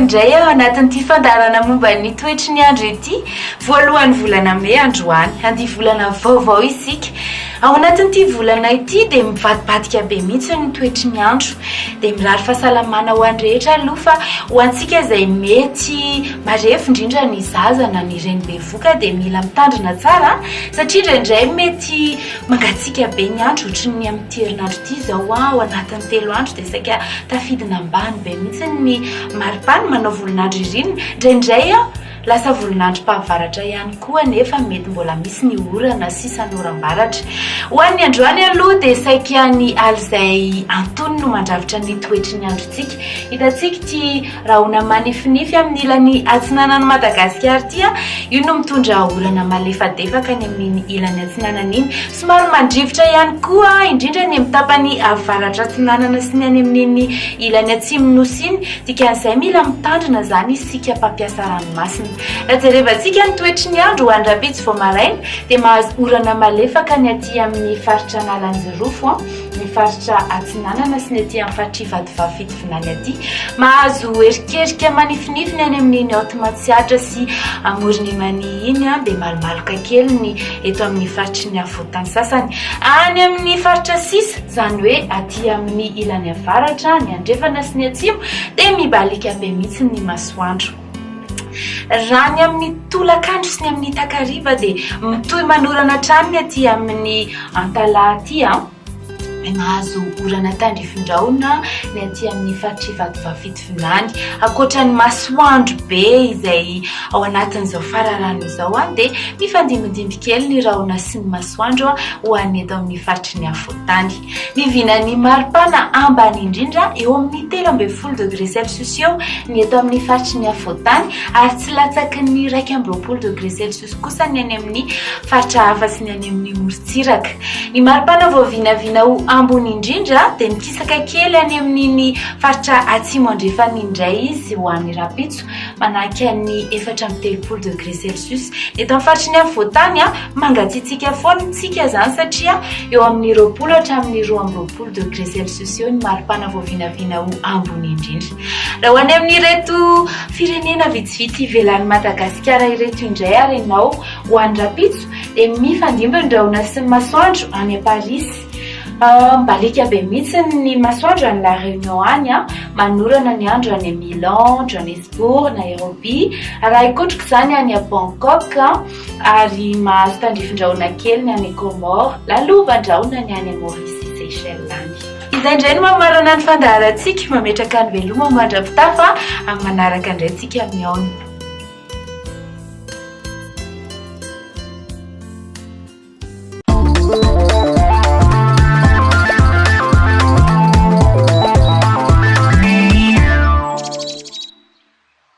indray ao anatin'ity fandaharana momba ny toetry ny andro ity. Voalohan'ny volana mey androany. Handia volana vaovao isika. Ao anatin'ity volana ity dia mivadibadika be mihitsy ny toetry ny andro. Dia mirary fahasalamana ho an'ny rehetra aloha fa ho antsika izay mety marefo indrindra ny zaza na ny reny bevoka dia mila mitandrina tsara satria indraindray mety Mangatsiaka be ny andro ohatry ny amin'ity herinandro ity izao ao anatin'ny telo andro dia saika tafidina ambany be mihitsy ny maripana, manao volon'andro ririnina. Indraindray lasa volon'androm-pahavaratra ihany koa nefa mety mbola misy ny orana sy sanoram-baratra. Ho an'ny androany aloha dia saika ny alizay antonony no mandrafitra ny toetry ny androntsika. Hitantsika ity Rahona manifinify amin'ny ilany atsinanan'i Madagasikara ity, io no mitondra orana malefadefaka any amin'iny ilany atsinanana iny. Somary mandrivotra ihany koa, indrindra any amin'ny tapany avaratra atsinanana sy ny any amin'iny ilany atsimon'ny Nosy iny. Dikan'izay mila mitandrina izany isika mpampiasa ranomasina. Raha jerevantsika ny toetry ny andro ho an'ny rahampitso vao maraina dia mahazo orana malefaka ny aty amin'ny faritra Analanjirofo, ny faritra atsinanana sy ny aty amin'ny faritr'i Vatovavy Fitovinany aty. Mahazo erikerika manifinify ny any amin'iny Haute Matsiatra sy Amoron'i Mania iny, dia malomaloka kely ny eto amin'ny faritry ny afovoantany sasany. Any amin'ny faritra sisa, izany hoe aty amin'ny ilany avaratra, ny andrefana sy ny atsimo, dia mibaliaka be mihitsy ny masoandro. Raha ny amin'ny tolakandro sy ny amin'ny takariva dia mitohy manorana hatrany ny aty amin'ny Antalaha aty. Mahazo orana tandrifin-drahona ny aty amin'ny faritr'i Vatovavy Fitovinany. Ankoatra ny masoandro be izay ao anatin'izao fararano izao dia mifandimbindimby kely ny rahona sy ny masoandro ho an'ny eto amin'ny faritry ny afovoan-tany. Ny vinan'ny maripana ambany indrindra eo amin'ny 13 degré celsius eo ny eto amin'ny faritry ny afovoan-tany ary tsy latsaky ny 21 degré celsius kosa ny any amin'ny faritra hafa sy ny any amin'ny morontsiraka. Ny maripana voavinavina ho ambony indrindra dia mikisaka kely any amin'iny faritra atsimo andrefana indray izy ho an'ny rahampitso, manahaka ny 34 degré celsius. Ny eto amin'ny faritry ny afovoantany, mangatsiatsiaka foana isika izany satria eo amin'ny 20 hatramin'ny 22 degré celsius eo ny maripana voavinavina ho ambony indrindra. Raha ho any amin'ireto firenena vitsivitsy ivelan'i Madagasikara ireto indray ary ianao ho any rahampitso dia mifandimby ny rahona sy ny masoandro any Parisy. Mibaliaka be mihitsy ny masoandro any La Réunion any, manorana ny andro any Milan, Johannesburg, Nairobi, raha hikotroka izany any Bangkok ary mahazo tandrifin-drahona kely ny any Comores, lalovan-drahona ny any Maurice sy Seychelles any. Izay indray no mamarana ny fandaharantsika, mametraka ny veloma mandra-pitafa, amin'ny manaraka indray tsika mihaona.